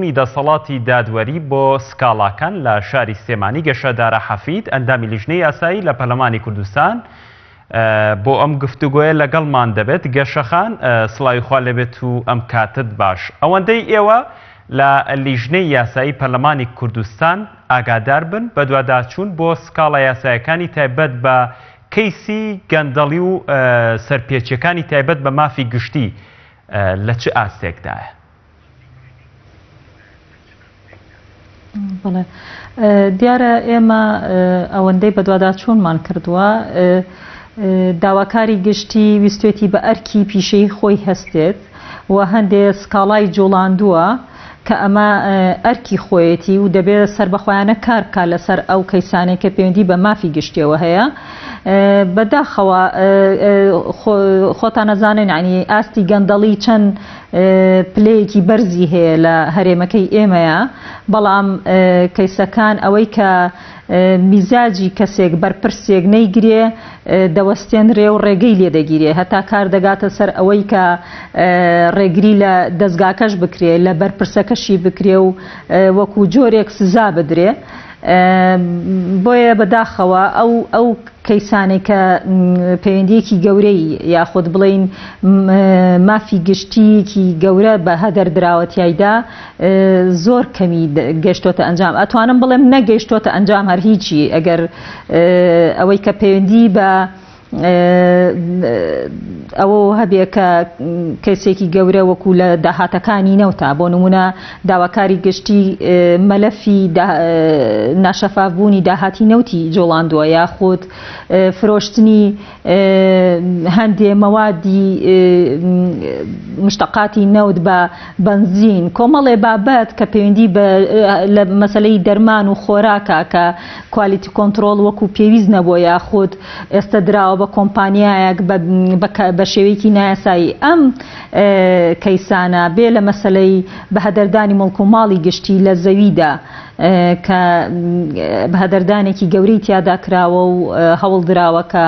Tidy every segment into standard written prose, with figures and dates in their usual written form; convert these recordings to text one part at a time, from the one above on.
بوونی دەسەڵاتی دادوەری بۆ سکاڵاکان لە شاری سلێمانی گەشە دارا حەفید ئەندامی لیژنەی یاسایی لە پەرلەمانی کوردستان بۆ ئەم گفتوگۆیە لەگەڵمان دەبێت گەشەخان سڵاوی خوا لێبێت و ئەم کاتت باش ئەوەندەی ئێوە لە لیژنەی یاسایی پەرلەمانی کوردستان ئاگادار بن بەدواداچوون بۆ سکاڵا یاسایەکانی تایبەت بە کەیسی گەندەڵی و سەرپێچیەکانی تایبەت بە مافی گشتی لە چ ئاستێکدایە؟ بەڵێ دیارە ئێمە ئەوەندەی بەدواداچوونمان کردووە داواکاری گشتی ویستێتی بە ئەرکی پیشەی خۆی هەستێت و هەندێ سکاڵای جوڵاندووە کە ئەمە ئەرکی خۆیەتی و دەبێت سەربەخۆیانە کار بکات لەسەر ئەو کەیسانەی کە پەیوەندی بە مافی گشتیەوە هەیە بەداخەوە خۆتان ئەزانن یانی ئاستی گەندەڵی چەند پلەیەکی بەرزی هەیە لە هەرێمەکەی ئێمەیە بەڵام کەیسەکان ئەوەی کە میزاجی کەسێک بەرپرسێک نەیگرێ دەوەستێنرێ و ڕێگەی لێ دەگیرێ هەتا کار دەگاتە سەر ئەوەی کە ڕێگری لە دەزگاکەش بکرێ لە بەرپرسەکەشی بکرێ و وەکو جۆرێک سزا بدرێ بۆیە بەداخەوە ئەو ئەو کەیسانەی کە پەیوەندییەکی گەورەی یاخود بڵێین مافی گشتییەکی گەورە بە هەدەر دراوە تیایدا زۆر کەمی گەشتۆتە ئەنجام ئەتوانم بڵێم نەگەیشتۆتە ئەنجام هەر هیچی ئەگەر ئەوەی کە پەیوەندی بە ئەوەوە هەبێ کە کەسێکی گەورە وەکو لە داهاتەکانی نەوتا بۆ نمونە داواکاری گشتی مەلەفی ناشەفاف بوونی داهاتی نەوتی جوڵاندووە یاخود فرۆشتنی هەندێ مەوادی مشتەقاتی نەوت بە بەنزین کۆمەڵێ بابەت کە پەیوەندی بە لە مەسەلەی دەرمان و خۆراکە کە quality control وەکو پێویست نەبووە یاخود ئێستا دراوە بە کۆمپانیایەک بە شێوەیەکی نایاسایی ئەم کەیسانە بێ لە مەسەلەی بەهەدەردانی موڵک و ماڵی گشتی لە زەویدا کە بەهەدەردانێکی گەورەی تیادا کراوە و هەوڵ دراوە کە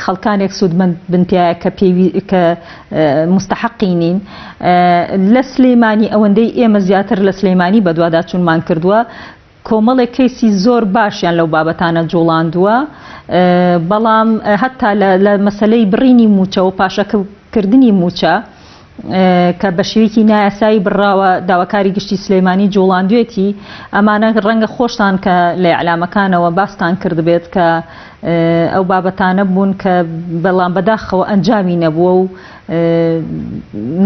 خەڵکانێک سوودمەند بن تیایا کە پێوی کە مستحقی نین لە سلەیمانی ئەوەندەی ئێمە زیاتر لە سلەیمانی بەدواداچوونمان کردووە کۆمەڵێک کەیسی زۆر باشیان لەو بابەتانە جوڵاندووە، بەڵام هەتا لە مەسەلەی بڕینی مووچە و پاشەکردنی مووچە کە بە شێوەیەکی نایاسایی بڕاوە داواکاری گشتی سلێمانی جوڵاندوێتی، ئەمانە ڕەنگە خۆشتان کە لە ئیعلامەکانەوە باستان کردبێت کە ئەو بابەتانە بوون کە بەڵام بەداخەوە ئەنجامی نەبووە و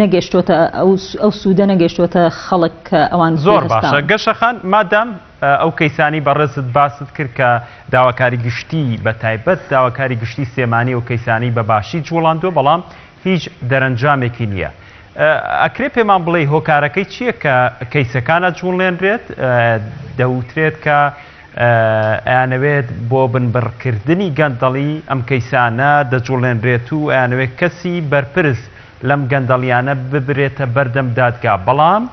نەگەشتۆتە ئەو سوودە نەگەشتۆتە خەڵک کە ئەوان زۆر باشە گەشە خان مادام ئەو کەیسانی بەڕێزت باست کرد کە داواکاری گشتی بە تایبەت داواکاری گشتی سلێمانی و کەیسانی بە باشی جوڵاندووە بەڵام هیچ دەرەنجامێکی نییە ئەکرێ پێمان بڵێ هۆکارەکەی چییە کە کەیسەکانە جوڵێنرێت دەوترێت کە ئەیانەوێت بۆ بنبڕکردنی گەندەڵی ئەم کەیسانە دەجوڵێنرێت و ئەیانەوێت کەسی بەرپرس لەم گەندەڵیانە ببرێتە بەردەم دادگا بەڵام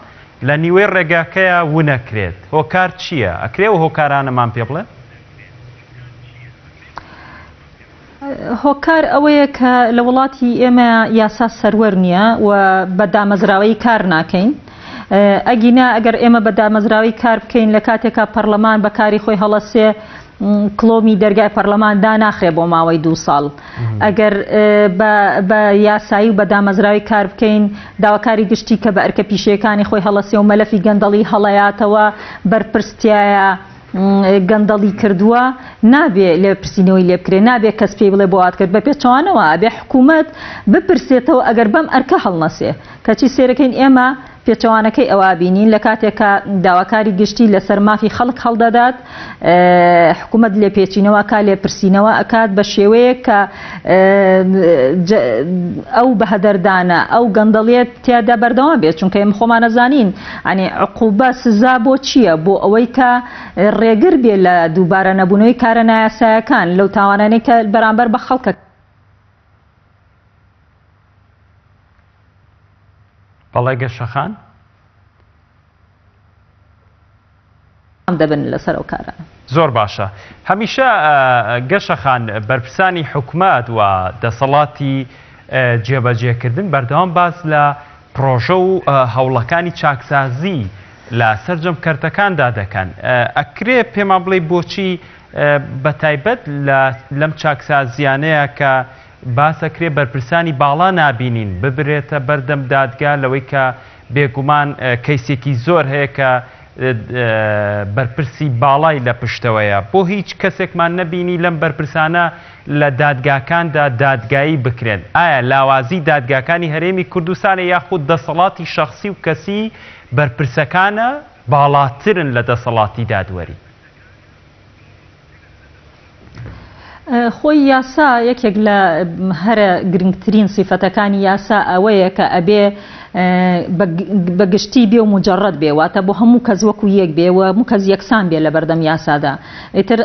لە نیوەی ڕێگاکەیا ونەکرێت هۆکار چییە؟ ئەکرێ ئەو هۆکارانەمان پێ بڵێن؟ هۆکار ئەوەیە کە لە وڵاتی ئێمە یاسا سەروەر نییە و بە دامەزراوەیی کار ناکەین. ئەگینا ئەگەر ئێمە بە دامەزراوەی کار بکەین لە کاتێکا پەرلەمان بە کاری خۆی هەڵەسێ کڵۆمی دەرگای پەرلەمان داناخرێ بۆ ماوەی دوو ساڵ. ئەگەر بە یاسایی و بە دامەزراوی کار بکەین داواکاری گشتی کە بە ئەرکە پیشەیەکانی خۆی هەڵەسێ و مەلەفی گەندەڵی هەڵەیاتەوە بەرپرس تیایە گەندەڵی کردووە نابێ لێپرسینەوەی لێ بکرێ نابێ کەس پێی بڵێ بۆ وات کرد بە پێچەوانەوە ئەبێ حکوومەت بپرسێتەوە ئەگەر بەم ئەرکە هەڵنەسێ کەچی سێرەکەین ئێمە پێچەوانەکەی ئەوە بینین لە کاتێکا داواکاری گشتی لەسەر مافی خەڵک هەڵدەدات حکوومەت لێپێچینەوە ئەکات لێپرسینەوە ئەکات بە شێوەیەک کە ئەو بەهەدەردانە ئەو گەندەڵیە تیادا بەردەوام بێت چونکە ئێمە خۆمان ئەزانین ئەنی عقوبە سزا بۆ چییە بۆ ئەوەی کە ڕێگر بێ لە دووبارە نەبوونەوەی کارە نایاسایەکان لەو تاوانانەی کە بەرامبەر بە خەڵکە بەڵێ گەشەخان. دەبن لەسەر ئەو کارانە. زۆر باشە هەمیشە گەشە خان بەرپرسانی حکومەت و دەسەڵاتی جێبەجێکردن بەردەوام باس لە. پڕۆژە و هەوڵەکانی چاکسازی لە سەرجەم کەرتەکاندا دەکەن. ئەکرێ پێمان بڵێی بۆچی بەتایبەت لەم چاکسازییانەیە کە باس ئەکرێ بەرپرسانی باڵا نابینین ببرێتە بەردەم دادگا لەوەی کە بێگومان کەیسێکی زۆر هەیە کە بەرپرسی باڵای لە پشتەوەیە بۆ هیچ کەسێکمان نەبینی لەم بەرپرسانە لە دادگاکاندا دادگایی بکرێن ئایا لاوازی دادگاکانی هەرێمی کوردستانە یاخود دەسەڵاتی شەخسی و کەسی بەرپرسەکانە باڵاترن لە دەسەڵاتی دادوەری؟ خۆی یاسا یەکێک لە هەرە گرنگترین سیفەتەکانی یاسا ئەوەیە کە ئەبێ بە گشتی بێ و مجرد بێ واتە بۆ هەموو کەس وەکو یەک بێ و هەموو کەس یەکسان بێ لە بەردەم یاسادا ئیتر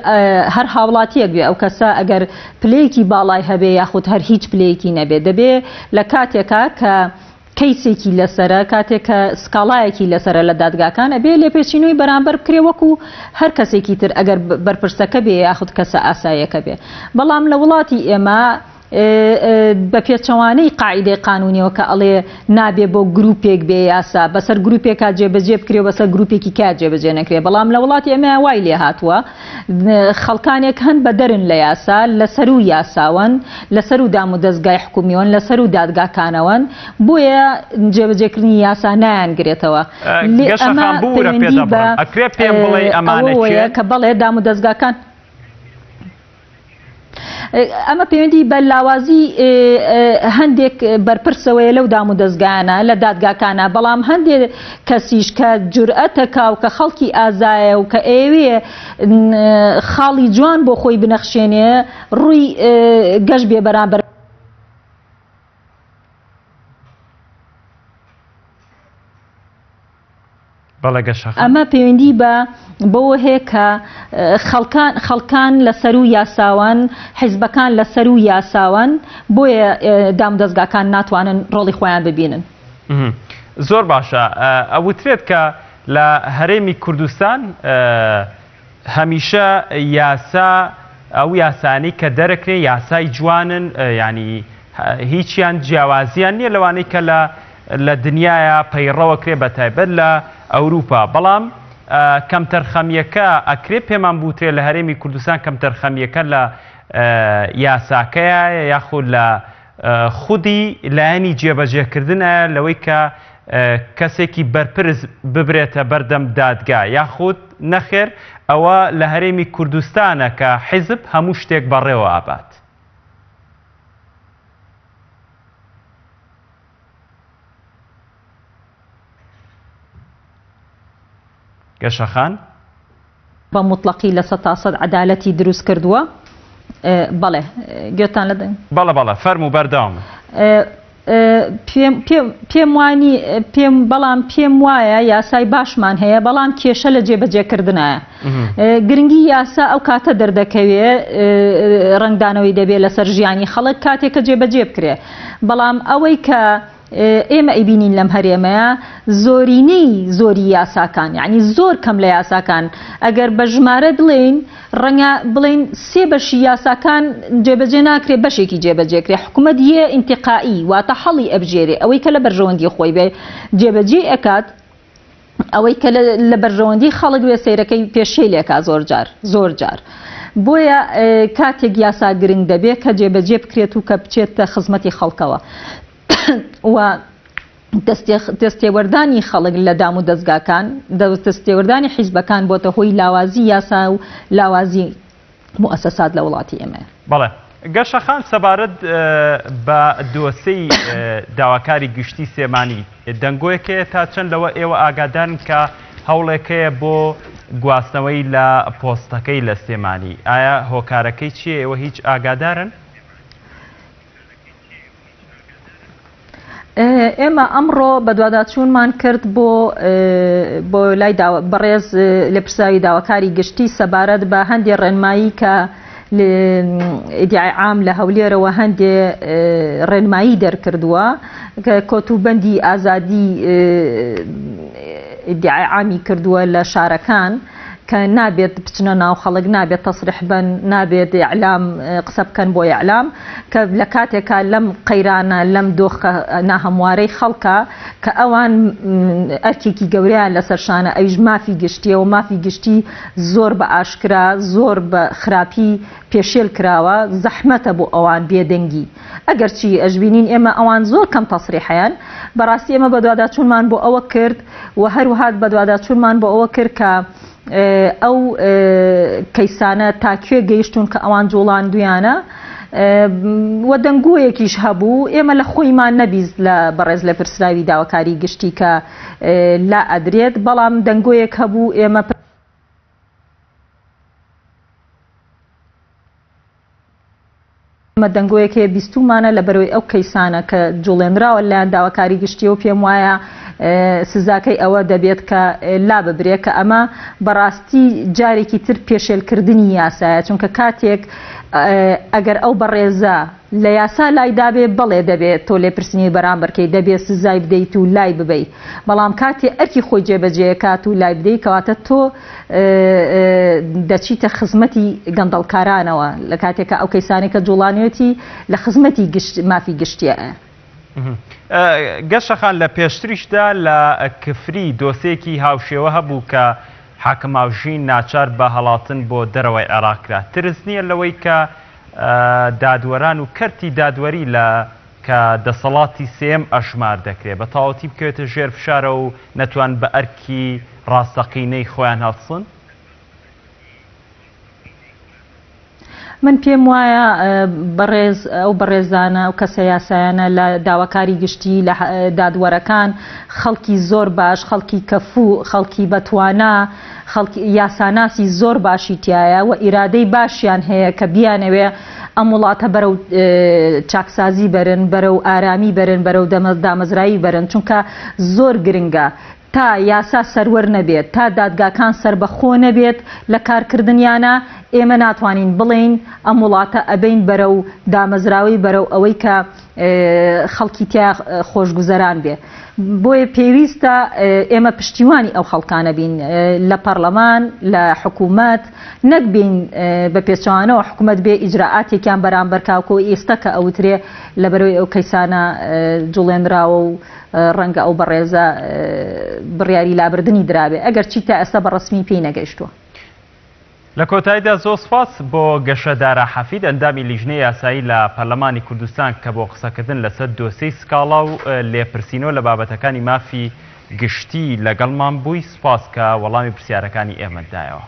هەر هاوڵاتیەک بێ ئەو کەسە ئەگەر پلەیەکی باڵای هەبێ یاخود هەر هیچ پلەیەکی نەبێ دەبێ لە کاتێکا کە کەیسێکی لەسەرە، کاتێک کە سکاڵایەکی لەسەرە لە دادگاکان ئەبێ لێپێچینەوەی بەرامبەر بکرێ وەکو هەر کەسێکی تر ئەگەر بەرپرسەکە بێ یاخود کەسە ئاساییەکە بێ. بەڵام لە وڵاتی ئێمە بە پێچەوانەی قاعیدەی قانونیەوە کە ئەڵێ نابێ بۆ گروپێک بێ یاسا بەسەر گروپێکا جێبەجێ بکرێ و بەسەر گروپێکی کا جێبەجێ نەکرێ بەڵام لە وڵاتی ئێمە وای لێ هاتووە خەڵکانێک هەن بەدەرن لە یاسا، لە سەروو یاساوەن، لە سەروو دامودەزگای حکومیەوەن، لە سەروو دادگاکانەوەن، بۆیە جێبەجێکردنی یاسا نایانگرێتەوە. لێ گەشە ئەمە خان ببورە پێ پەیوەندی بە دەبڕم، ئەکرێ پێم بڵێی ئەمانە ئەوەوەیە کێن؟ کە بەڵێ دامودەزگاکان. ئەمە پەیوەندی بە لاوازی هەندێک بەرپرسەوەیە لەو دامودەزگایانە لە دادگاکانە، بەڵام هەندێک کەسیش کە جورئەتەکا و کە خەڵکی ئازایە و کە ئەیەوێ خاڵی جوان بۆ خۆی بنەخشێنێ ڕووی گەش بێ بەرامبەر بەڵێ گەشە خان. ئەمە پەیوەندی بە بەوە هەیە کە خەڵکان خەڵکان لە سەروو یاساوەن، حیزبەکان لە سەروو یاساوەن، بۆیە دامودەزگاکان ناتوانن ڕۆڵی خۆیان ببینن. زۆر باشە ئەوترێت کە لە هەرێمی کوردستان هەمیشە یاسا ئەو یاسانەی کە دەرەکرێن یاسای جوانن ینی هیچیان جیاوازیان نییە لەوانەی کە لە لە دنیاە پەیڕەوەکرێ بە تایبەت لە ئەوروپا بەڵام کەمتەرخەمیەکە ئەکرێ پێمان بوترێ لە هەرێمی کوردستان کەمتەرخەمیەکە لە یاساکەیە یاخود لە خودی لایەنی جێبەجێکردنە لەوەی کە کەسێکی بەرپرس ببرێتە بەردەم دادگا یاخود نەخێر ئەوە لە هەرێمی کوردستانە کە حیزب هەموو شتێک بەڕێوە ئەبات. گەشە خان. بە موتڵەقی 100% عەدالەتی دروست کردووە. بەڵێ گوێتان لە دەنگ؟ بەڵێ بەڵێ فەرموو بەردەوام بن. پێم پێم پێم وانی پێم بەڵام پێم وایە یاسای باشمان هەیە بەڵام کێشە لە جێبەجێکردنایە. گرنگی یاسا ئەو کاتە دەردەکەوێ ڕەنگدانەوەی دەبێ لەسەر ژیانی خەڵک کاتێک کە جێبەجێ بکرێ. بەڵام ئەوەی کە ئێمە ئەیبینین لەم هەرێمەیە زۆرینەی زۆری یاساکان یعنی زۆر کەم لە یاساکان ئەگەر بە ژمارە بڵێین ڕەنگە بڵێین سێ بەشی یاساکان جێبەجێ ناکرێ بەشێکی جێبەجێکرێ حکوومەت یە ئینتقائی واتە حەڵی ئەبژێرێ ئەوەی کە لە بەرژەوەندی خۆی بێ جێبەجێ ئەکات ئەوەی کە لە بەرژەوەندی خەڵک بێ سەیرەکەی پێشێلێکا زۆر جار زۆر جار بۆیە کاتێک یاسا گرنگ دەبێت کە جێبەجێ بکرێت و کە بچێتە خزمەتی خەڵکەوە و دەستێوەردانی خەڵک لە دام و دەستگاکان دەستێوەردانی حیزبەکان بۆتە هۆی لاوازی یاسا و لاوازی موئەسەسات لە وڵاتی ئێمەیە. بەڵێ گەشە خان سەبارەت بە دۆسێی داواکاری گشتی سلێمانی دەنگۆیەک هەیە تا چەند لەوە ئێوە ئاگادارن کە هەوڵێک هەیە بۆ گواستنەوەی لە پۆستەکەی لە سلێمانی ئایا هۆکارەکەی چییە ئێوە هیچ ئاگادارن؟ ئێمە ئەمڕۆ بەدواداچوونمان کرد بۆ بۆ لای بەڕێز لێپرسراوی داواکاری گشتی سەبارەت بە هەندێ ڕێنمایی کە ئیدیعای عام لە هەولێرەوە هەندێ ڕێنمایی دەرکردووە کە کۆتوبەندی ئازادی ئیدیعای عامی کردووە لە شارەکان. کە نابێت بچنە ناو خەڵک، نابێت تەسریح بەن، نابێت ئیعلام قسە بکەن بۆ ئیعلام، کە لە کاتێکا لەم قەیرانە، لەم دۆخە ناهەموارەی خەڵکا کە ئەوان ئەرکێکی گەورەیان لەسەر شانە ئەویش مافی گشتیە و مافی گشتی زۆر بە ئاشکرا زۆر بە خراپی پێشێل کراوە، زەحمەتە بۆ ئەوان بێدەنگی. ئەگەرچی ئەشبینین ئێمە ئەوان زۆر کەم تەسریحیان، بەڕاستی ئێمە بەدواداچوونمان بۆ ئەوە کرد و هەروەها بەدواداچوونمان بۆ ئەوە کرد کە ئەو کەیسانە تا کوێ گەیشتوون کە ئەوان جوڵاندویانە و دەنگۆیەکیش هەبوو ئێمە لە خۆیمان نەبیست لە بەڕێز لێپرسراوی داواکاری گشتی کە لا ئەدرێت بەڵام دەنگۆیەک هەبوو ئێمە ئەمە دەنگۆیەک هەیە بیستوومانە لەبەرئەوەی ئەو کەیسانە کە جوڵێنراوە لەلایەن داواکاری گشتیەوە پێم وایە سزاکەی ئەوە دەبێت کە لاببرێ کە ئەمە بەڕاستی جارێکی تر پێشێلکردنی یاسایە چونکە کاتێک ئەگەر ئەو بەڕێزە لە یاسا لای دابێ بەڵێ دەبێت تۆ لێپرسینەوەی بەرامبەرکەی دەبێ سزای بدەیت و لای ببەی بەڵام کاتێ ئەرکی خۆی جێبەجێکات و لای بدەی کەواتە تۆ دەچیتە خزمەتی گەندەڵکارانەوە لە کاتێکا ئەو کەیسانەی کە جوڵانوێتی لە خزمەتی گشت مافی گشتیە. گەشە خان لە پێشتریشدا لە کفری دۆسێکی هاوشێوە هەبوو کە حاکم هاوژین ناچار بە هەڵاتن بۆ دەرەوەی عێراق کرا ترس نییە لەوەی کە دادوەران و کەرتی دادوەری لە کە دەسەڵاتی سێیەم ئەژمار دەکرێ بە تەواوەتی بکەوێتە ژێر فشارەوە و نەتوان بە ئەرکی ڕاستەقینەی خۆیان هەڵسن؟ من پێم وایە بەڕێز ئەو بەڕێزانە ئەو کەسە یاسایانە لە داواکاری گشتی لە دادوەرەکان خەڵکی زۆر باش خەڵکی کەفوو خەڵکی بەتوانا خەڵکی یاساناسی زۆر باشی تایە و ئیرادەی باشیان هەیە کە بیانەوێ ئەم وڵاتە بەرەو چاکسازی بەرن، بەرەو ئارامی بەرن، بەرەو دامەزراوی بەرن، چونکە زۆر گرنگە تا یاسا سەروەر نەبێت، تا دادگاکان سەربەخۆ نەبێت لە کارکردنیانا، ئێمە ناتوانین بڵێین ئەم وڵاتە ئەبەین بەرەو دامەزراوەی بەرەو ئەوەی کە خەڵکی تیا خۆشگوزەران بێ. بۆیە پێویستە ئێمە پشتیوانی ئەو خەڵکانە بین لە پەڕلەمان، لە حکوومەت، نەک بێین بە پێچەوانەوە حکومەت بێ ئیجرائاتێکیان بەرامبەر کا وەکو ئێستا کە ئەوترێ لەبەرەوەی ئەو کەیسانە جوڵێنراوە و ڕەنگە ئەو بەڕێزە بڕیاری لابردنی درابێ ئەگەرچی تا ئێستا بە ڕەسمی پێی نەگەیشتووە. لە کۆتاییدا زۆر سوپاس بۆ گەشە دارا حەفید ئەندامی لیژنەی یاسایی لە پەرلەمانی کوردستان کە بۆ قسەکردن لەسەر دۆسێی سکاڵا و لێپرسینەوە لە بابەتەکانی مافی گشتی لەگەڵمان بووی، سوپاس کە وەڵامی پرسیارەکانی ئێمەت دایەوە.